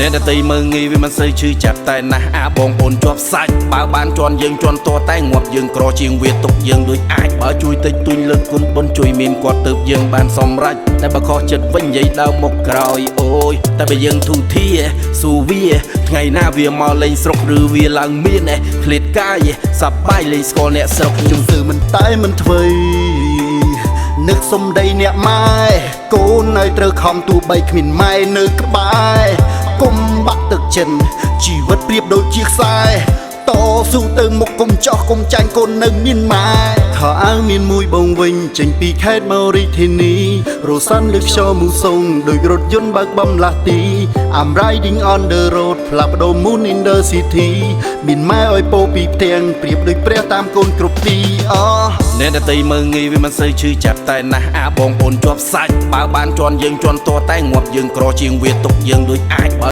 អ្នកដតីមើងងាយវាមិនសូវឈឺចាប់តែណាស់អាបងប្អូនជាប់សាច់បើបានជន់យើងជន់តតែងាប់យើងក្រជាងវាទុកយើងដូចអាចបើជួយតិចទួញលើកគុណបុនជួយមានគាត់ទៅយើងបានសម្រេចតែបើខុសចិត្តវិញនិយាយដើមមកក្រោយអូយតែបើយើងធូធាស៊ូវាថ្ងៃណាវាមកលេងស្រុកឬវាឡើងមានឃ្លាតកាយសប្បាយលេងស្គាល់អ្នកស្រុក ខ្ញុំសឺមិនតែមិនធ្វើនឹកសំដីអ្នកម៉ែកូននៅត្រូវខំទោះបីគ្មានម៉ែនៅក្បែរគុំបាក់ទឹកចិនជីវិតប្រៀបដូចជាខ្សែតស៊ូទៅមុខកុំចោះកុំចាញ់កូននៅមានម៉ែខោអាវមានមួយបងវិញចេញពីខេត្តមករាជធានីរសាន់លើខ្យល់មូសុងដោយរថយន្តបើកបំលាស់ទី I'm riding on the road ផ្លាស់ប្ដូរ moon in the city មានម៉ែឲ្យពោពីផ្ទាំងប្រៀបដូចព្រះតាមកូនគ្រប់ទីអ អ្នកដតីមើងងាយវាមិនសូវឈឺចាប់តែណាស់អាបងប្អូនជាប់សាច់បើបានជន់យើងជន់តតែងាប់យើងក្រជាងវាទុកយើងដូចអាចបើ